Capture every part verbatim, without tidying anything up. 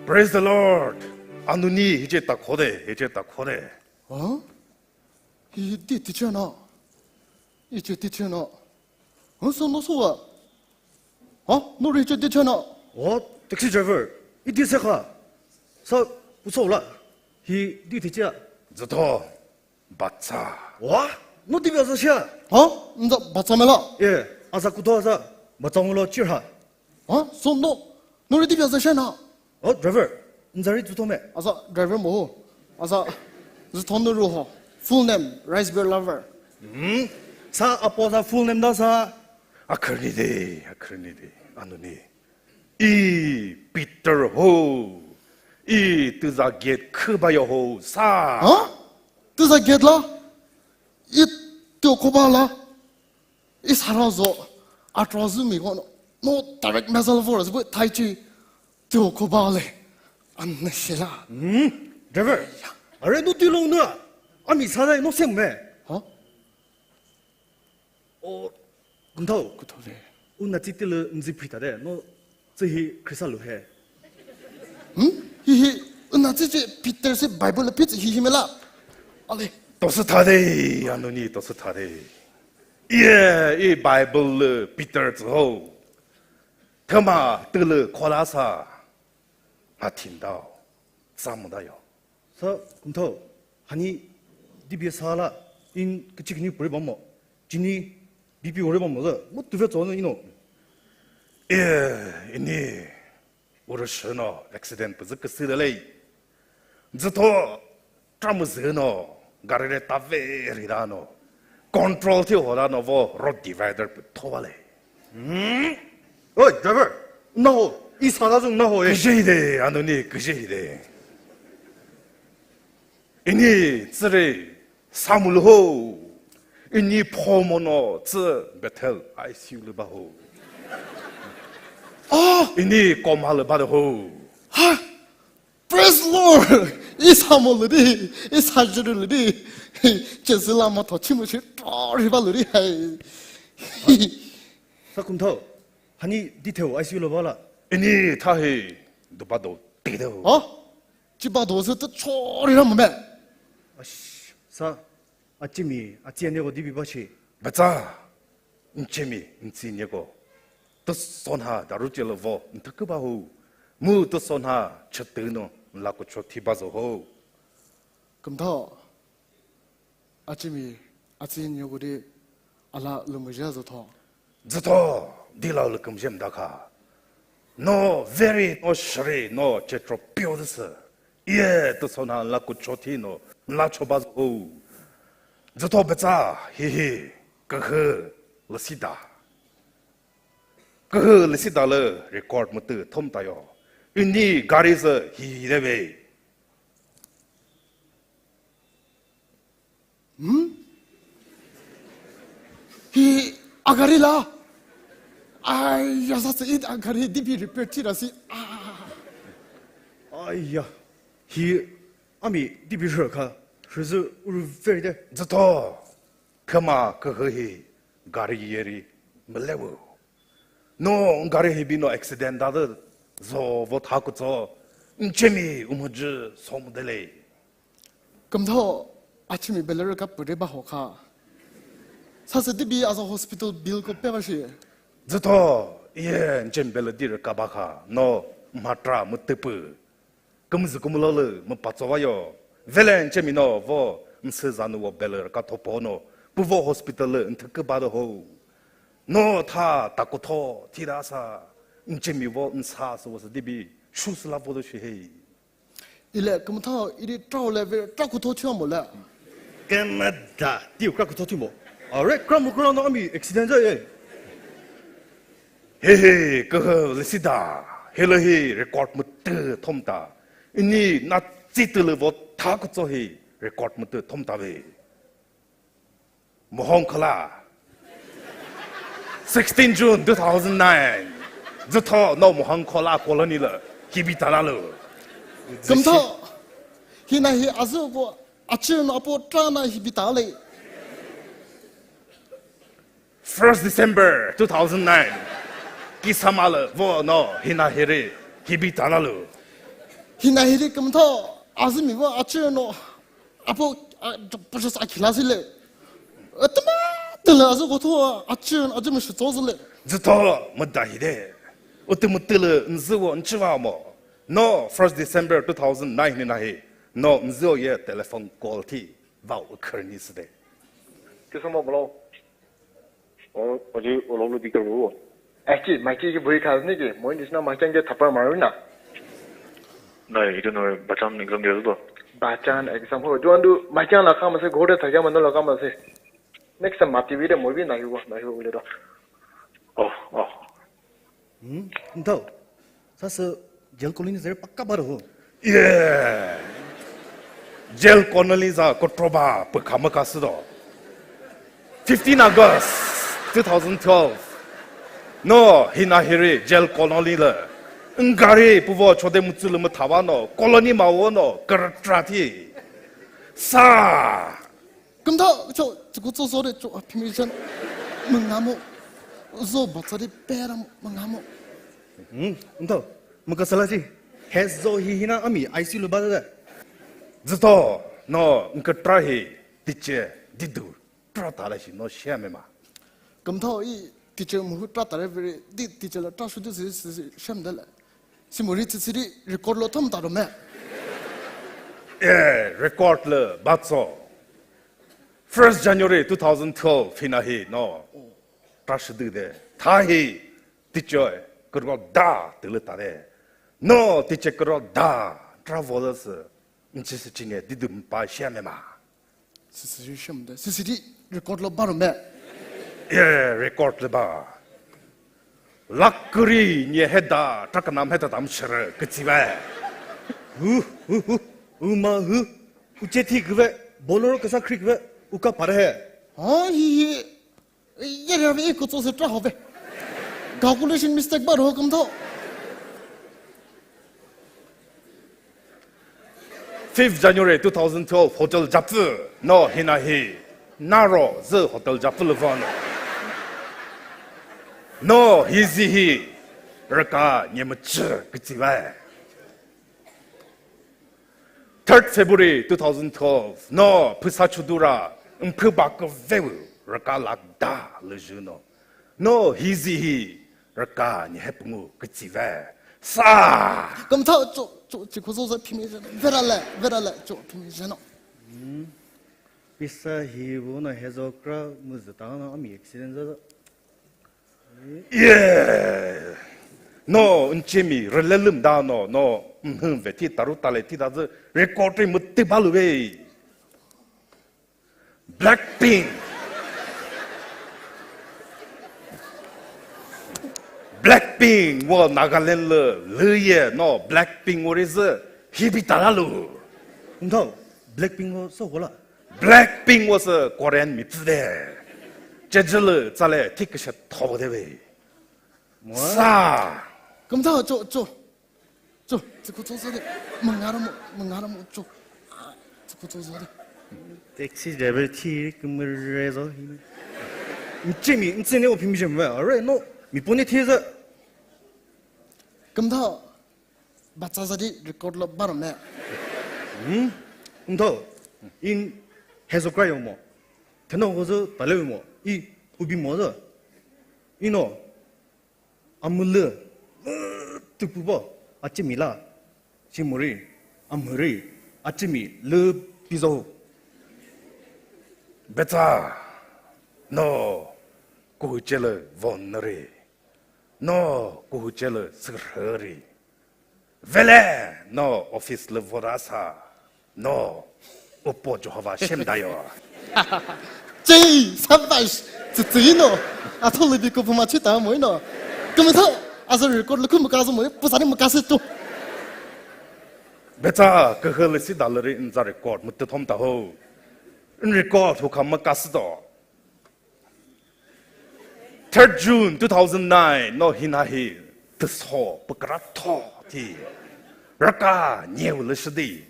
Praise the Lord. Anuni hiche takhode, hiche takhode. Huh? Hi di teacher na. Hiche teacher na. Huh, so no so wa. Huh? No hiche teacher na. Oh, taxi driver. Hi di se kha. Sa, uso la. Hi di teacher. Zütho. Batsa. Wa? No di biasa sia? Ha? Nza batsa mela? Ye, asa kuto asa. Batsa ngulo chirha. Ha? So no, no di biasa sia na? Oh, driver. Nzari tuto me. Asa driver mo ho. Asa zütho no ru ho. Full name, Rice Beer Lover. Hmm? Sa apo sa full name da sa. Akharni de, akharni de. Anuni. I Peter ho. I tüza gate khü ba yo ho sa. Ha? Tüza gate la? I tüo kho ba la? I sara zo. Atro zu mi ko no direct message for us bu tai chi tüo kho ba le. An na shela. Hmm? Driver. Are no ti long na. Ami sa dai no sem me. Ha? O, kuntho. Kuntho le. Una titi le nzi phita de, no, tsi hi Krista lu he. Hmm? Hi hi, una titi Peter se Bible le pitsi hi hi mela. Ale. Tosu thade, anuni tosu thade. Ye, i Bible le Peter tsi ho. Thema tele khola sa. Ha thindao. Tsa mo da yo. Sa, kumtho, hani, D B S la, in kichik ni puri bamo, chini, B P ore bamo da, mo tuve tso no ino. Eh, ini, uru shino, accident püzü küsü de lei. Zütho, tram zü no, gari re ta ve ri da no. Control thi ho da no vo road divider pü tho ba le. Hmm? Oi, driver, na ho, i sa da zung na ho e. Küje de, anuni, küje de. Ini tsüre Samuel ho. Ini phomono tsü Bethel I C U le ba ho. Ah! Ini coma le ba de ho. Ha! Praise Lord! I Samuel le di, i sa juru le di. Chesü la ma tho chimu chi tori ba le di hai. Sa kumtho. Hani detail I C U lo bala. Ini tha hi duba do ti do. Ha? Chiba do se to chori ra mo me. Ash, sa, achimi, achi ane ko dibi ba chi. Bacha. Nchemi, nchi ne ko. To son ha daru che lo vo, nta ku ba ho. Mu to son ha chatu no la ko cho thi ba zo ho. Kumtho. Achimi, achi nyokuri, ala lümüzha zütho. Zütho, dila lükümzhe mdakha. No very, no shri, no chetro pio dese. Iye, to sona la kucho thi no, la choba zütho. Zütho betsa, hi hi, kühü, lüsida. Kühü lüsida lü record mütü thom tayo. Ünyi gari zü hi hi de ve. Hmm? Hi agari la? Ay, ya sa se it agari dibi repair thi ra si. Ah. Ay ya. Hi ami dibi rhü kha. Rhüzü uru very de. Zütho. Khama kühü hi gari yeri mülewu. No gari hibi no accident da de zo vo tha kutso. Nchemi umhüjü somdele. Kümtho, achimi belü rüka püre ba ho kha. Sasü dibi aza hospital bill ko pe ba shi. Zütho, iye, nchemi belü di rüka ba kha. No, mhatra mütüpü. Kümüzü kümülo lü, müpatso va yo. Vele nchemi no, vo, nsü zanu wo belü rüka thopo no. Pü vo hospital lü, nthükü ba de ho. No, tha, takutho, thira sa. Nchemi vo, nsa, sü vo sü dibi. Shu sü la vo de shi hei. Ile kümütha iri trao le ve tra kutho thia mo le. Kümüda, tiu kra kutho thimo. Are kra mu kra no ami accident za ye. He he, kühü lüsida. Hele hi record mütü thomta. Ini na tsitülü vo tha kutso hi record mütü thomta ve. Mohong Khola. Sixteen June two thousand nine. Zütho no Mohong Khola colony lü. Hibi tana lü. Kümtho. Hina hi azu ko achir no apo tra na hibi ta le. First December two thousand nine. Kisama lü vo no hina hiri hibi tana lü. Hina hiri kümtho, azü mi va achü no. Apo, a, precious akhila sile. Atma, tele azü kotho, achü, achü mi shitso sile. Zütho, müda hide. Uti mütülü nzüwo nchiva mo. No, first December two thousand nine ni nahi. No, nzüwo ye telephone call thi. Vao ukhürni side. Kisamo bolo. O, oji, o lolu dikir bu. Eh, ki, ma ki, ki bui khazni ki, mo ni sina ma ki thapar maruna. Na, idu no bachan exam dia do. Bachan exam ho, juan du, ma ki la kama se, gode thaga mano la kama se. Next time mati vide mo vi na yu, na yu le do. Oh, oh. Hmm, ntau. Sasü jail colony zere pakka bar ho. Yeah. Jail colony za kotroba pekha mekasü do. Fifteen August two thousand twelve. No, hina hiri jail colony le. Ngari puvo chode mutsulu muthawa no, colony mawo no, kertra thi. Sa. Kümtha, cho, chikutsü sore, cho, a, phimi jen. Mengamo. Zo batsari pera mengamo. Hmm, ntho, mükasala ji. He zo hi hina ami I C U lü ba da. Zito, no, nketra hi, tiche, didu, tra ta la shi, no, shia me ma. Kümtha i, tiche muhu tra ta re veri, di tiche la tra shu di si, si, si, shem de le. Si muri ti siri record lo thom ta ro me. Eh, record le batso. First January two thousand twelve hina hi no. Trashüdü de. Tha hi teacher kürgo da tülü ta de. No teacher kürgo da travel sü. Nchi sü chinge didüm pa shia me ma. Sisiri shemde, sisiri record lo baro me. Ye, record le ba. Lakuri nye heda, trakanam heda dam shere, kütsive. Hu, hu, hu, uma, hu. Uche thi küve, boloro kasa kri küve, uka pare he. Ha, hi, hi. Ye, ye, ye, kutsu se tra hove. Calculation mistake baro kümtho. Fifth January two thousand twelve, Hotel Japfu, no hina hi, naro zü Hotel Japfu lü vo no. No hi zi hi, rüka nyemüchü kütsive. Third February two thousand twelve, no phüsa chudura, mphü ba küveu, rüka lakda lü jü no. No hi zi hi, rüka nyi he püngu kütsive. Sa! Kümtha cho, cho, chi khuzo za phimi jeno. Verale, verale, cho phimi jeno. Hmm. Pisa hi bu na hezo kra müzü ta na ami accident za. Yeah. No, nchimi rele lüm da no, no, mhü ve thi taru tale thi da zü record ri mütü balu ve. Blackpink. Blackpink wo Nagaland lü lüye no Blackpink wo ri zü hibi tala lu. Ntho, Blackpink wo so hola. Blackpink wo sü Korean mi pfü de. Chejülü tsale thikishe thobo de we. Sa. Kümtha cho cho. Cho, tsüko tso tso de. Mangara mo, mangara mo cho. Tsüko tso tso de. Taxi driver thi kümüre zo. Nchimi, ntsine o phimi jemwe. Are no, mi pone thi za. Kümtha, bacha za di record lo baro me. Hmm? Kümtha, in hezo kra yo mo. Theno go zo tale mo. I, ubi mo za. Ino. Amülü, tüpübo, achimi la, chimuri, amüri, achimi lü pizo. Betsa, no, kuhuchelü von ri, no, kuhuchelü sürhü ri. Vele, no, office lü vorasa. No, upo Jehovah shem dayo. Chei, sabash, tsitsi no. Atho libi ko puma chita mo no. Kümütho, azo record lü kümüka zo mo, pusani müka se tu. Betsa, kühü lü si dalüri nza record, mütü thom ta ho. N record, hu kha müka se do. Third June two thousand nine, no hina hi, tüso, pükra tho, ti. Raka, nyeu lü shidi.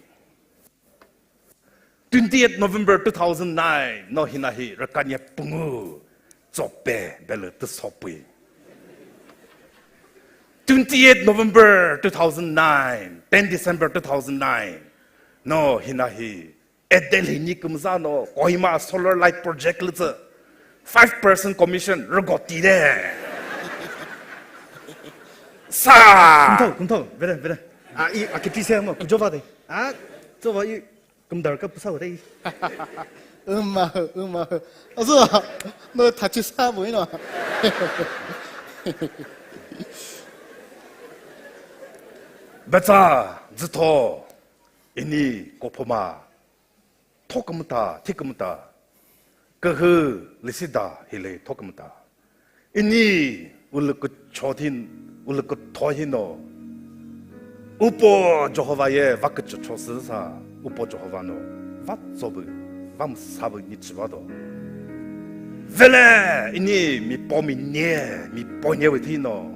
Twentieth November two thousand nine, no hina hi, raka nye pungu, tsope, belü tüso pui. Twenty-eight November two thousand nine, ten December two thousand nine. No, hina hi. Edel hi ni kümüza no, Kohima Solar Light Project lütsü. Five percent commission, rügoti de. Sa! Kumtho, kumtho, vere, vere. A, i, a, kiti se mo, kujova de. A, tsova i, Kümdar ka pusa wure. Ümma, ümma. Azu, no thachi sa bu ino. Betsa, zütho, ini kophoma. Thokümta, thikümta. Kühü, lisida, hile thokümta. Ini ulü kücho thin, ulü kütho hino. Upo Jehova ye va kücho cho sü sa, Upo Jehova no va tso bü, va müsa bü ni chiba do. Vele ini mi po mi nye, mi po nye bü thino.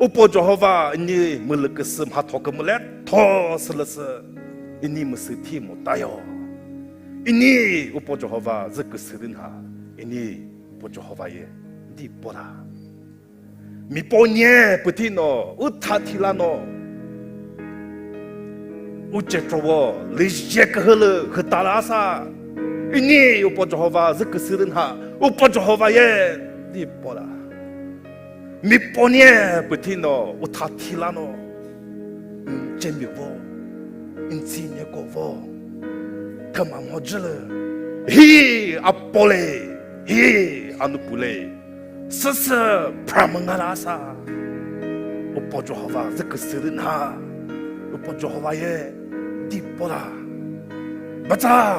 Upo Jehova ini mülü küsü mha tho kümüle tho sülüsü ini müsü thi mo tayo. Ini Upo Jehova zü küsü dün ha, ini Upo Jehova ye di pola. Mi po nye püthi no, u tha thila no. U chetro wo, lije kühülü hütala sa. Ini Upo Jehova zü küsü dün ha, Upo Jehova ye di pola. Mi po nye püthi no, u tha thila no. Chemi vo, ntsi nye ko vo. Thüma mo jülü. Hi apole, hi anupule. Süsü pramangala sa. Upo Jehova zü küsü dün ha. Upo Jehova ye di pola. Batsa.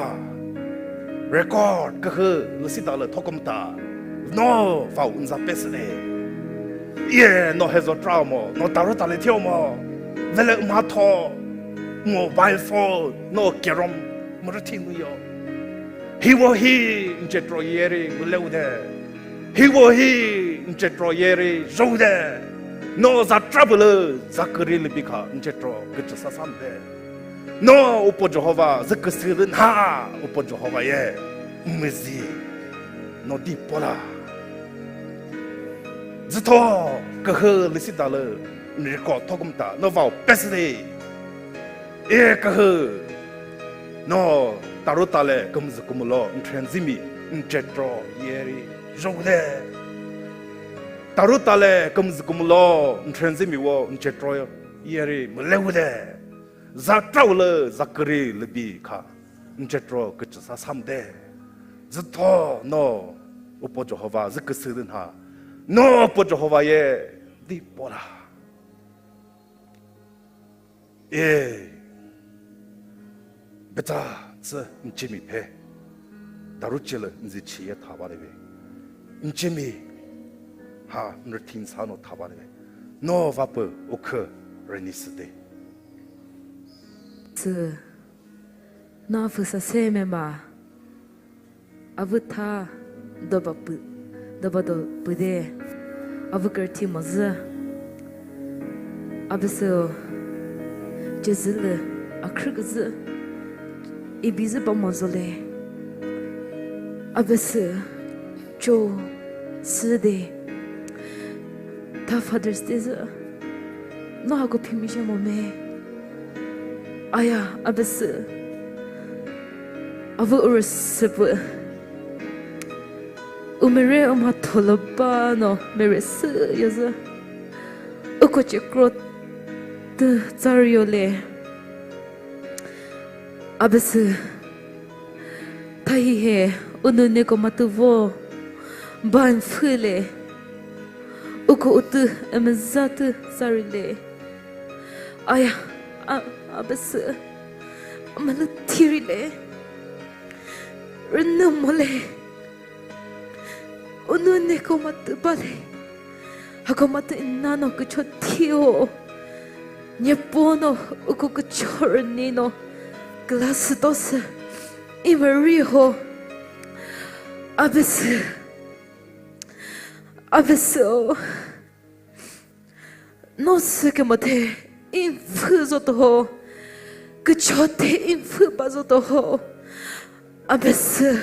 Record kühü lüsita lü thokomta. No vau unza pesüle. Ye no hezo trao mo, no taru tale thio mo. Vele matho. Mobile phone, no kerom. Mürüthi mu yo. Hiwo hi nchetro yeri müleu de. Hiwo hi nchetro yeri zhou de. No za trouble, za kürü lübi kha nchetro küchü sasam de. No Upo Jehova zü küsü dün ha, Upo Jehova ye müzi. No di pola. Zütho kühü lüsita lü nriko thokumta no vau pesüde. E kühü. No taru tale kümüzü kümülo ntrenzimi nchetro yeri zhou de. Taru tale kümüzü kümülo ntrenzimi wo nchetro yeri müleu de. Za trau lü za kürü lübi kha nchetro küchü sasam de. Zütho no Upo Jehova zü küsü dün ha. No Upo Jehova ye di pola. E, betsa tsü nchimi phe. Daru chilü nzi chiye thaba lebe. Nchimi ha nrüthin sa no thaba lebe. No vapü ukhu reni süde. Tsü na füsa se mema. Avü tha doba pü, doba do püde, avü kürüthi mozü. Abesü cezülü akhrüküzü, ibizü ba mozole. Abesü cho süde, tha Father's Day zü. No hako phimüzhe mo me. Aya, abesü. Avü urüsüpü. Umere umha tholoba no mere sü yazü. Uko chekro tü tsaryo le. Abesü. Thahi he, unu neko matuvo, ban füle, uko utü emezatü sarile. Aya, a, abesü, amalu thirile, rünü mole, unu neko matubale. Hako matu ina no kücho thio. Nyepo no uko kücho rüni no. Glass tosa. Imeri ho. Abesü. Abesü o. No sükemo the. Infü zoto ho. Kücho the infü ba zoto ho. Abesü.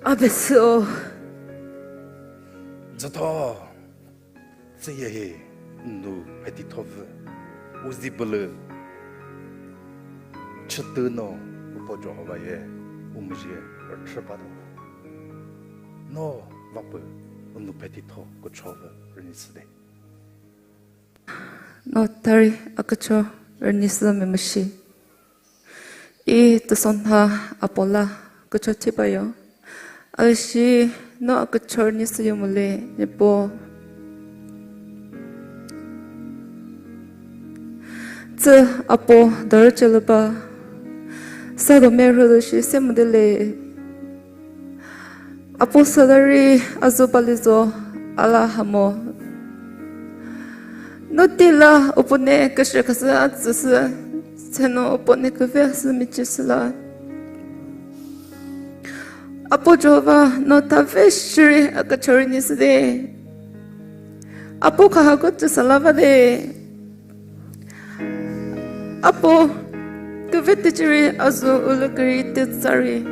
Abesü o. Zoto. Tsüye hi nu phe thi tho vü. U zi bülü chütü no upo Jehova ye u müzhi rüthü ba do. No vapü u nu phe thi tho kücho vü rüni süde. No tari a kücho rüni sü mi müshi. I tüsonha apo la kücho thi bayo. Alishi no a kücho rüni sü yo mole nipo. Tsü apo dörü chelüba. Sa do me rhülü shi se müdele. Apo salary azu balizo ala hamo. No tila upone küshü khasü atsüsü. Seno upone küve asü michesüla. Apo Jehova no tave shiri a kücho rüni süde. Apo khaha ko tsü salava de. Apo küve tüchiri azu ulü kiri tütsari.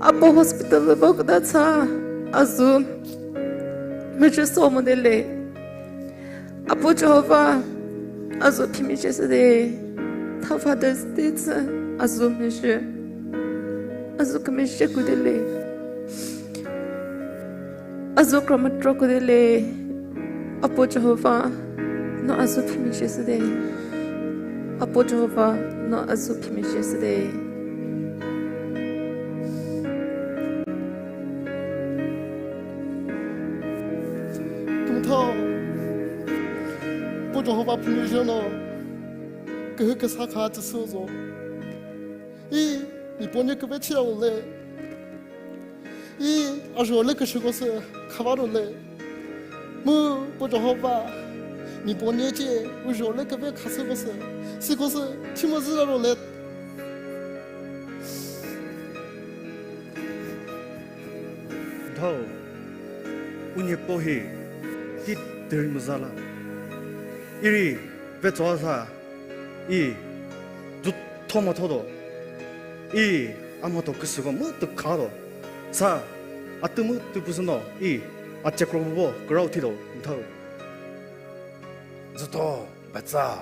Apo hospital lü vo küda tsa azu müzhi so modele. Apo Jehova azu phimi chesü de. Tha Father's Day tsü azu müzhi. Azu kümüzhi kudele. Azu kramütro kudele. Apo Jehova no azu phimi chesü de. Apo Jehova no azu phimi chesü de. Tümütha, Pu Jehova phimüzhe no kühü küsa kha tsüsü zo. I, Nipo nye küve chia ule. I, ajo le küshüko sü khava ro le. Mu, Pu Jehova, Nipo nye che, ujo le küve khasüko sü. Siko sü, chimüzü ro le. Tho, unyi po hi, ti tiri müzala. Iri, ve tsoa sa, i, ju thoma thodo. I, ama to küsüko mu tu khado. Sa, atü mu tu pusuno, i, a chekro bo, kürau thido, tho. Zuto, betsa,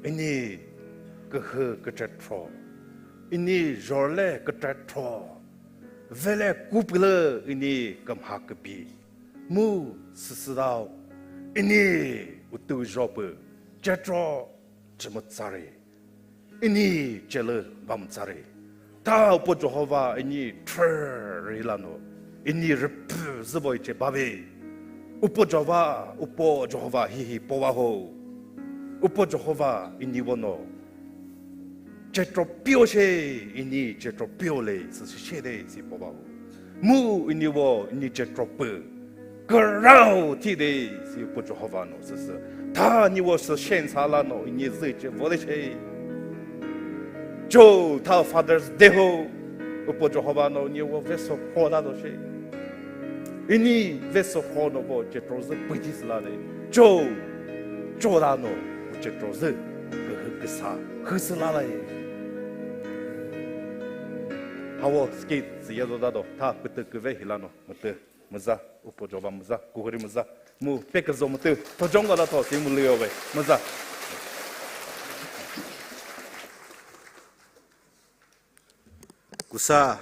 ini, kühü, küchetro. Ini, jorle, küchetro. Vele kupülü ini kümha küpi. Mu süsüdao ini utü jopü cetro chümütsari. Ini celü bamtsari. Ta upo Jehova ini thürri lano. Ini rüpü zübo ice babi. Upo Jehova, upo Jehova hihi powa ho. Upo Jehova ini wono. Cetro pio she ini cetro pio le sü she de si po ba. Mu ini wo ini cetro pü. Kürau thi de si po Jehova no sü sü. Ta ni wo sü shen sa la no ini zü ce vo de she. Jo ta Father's Day ho. Upo Jehova no ni wo ve so po da do she. Ini ve so po no vo cetro zü pü thi sü la de. Jo. Jo da no. Cetro zü kühü küsa hüsü lala ye. Hawo skate zü yezo dado ta pütü küve hilano mütü müza upo Jehova müza kuhuri müza mu pe küzo mütü tojongo da to si mu lüyo ve müza. Kusa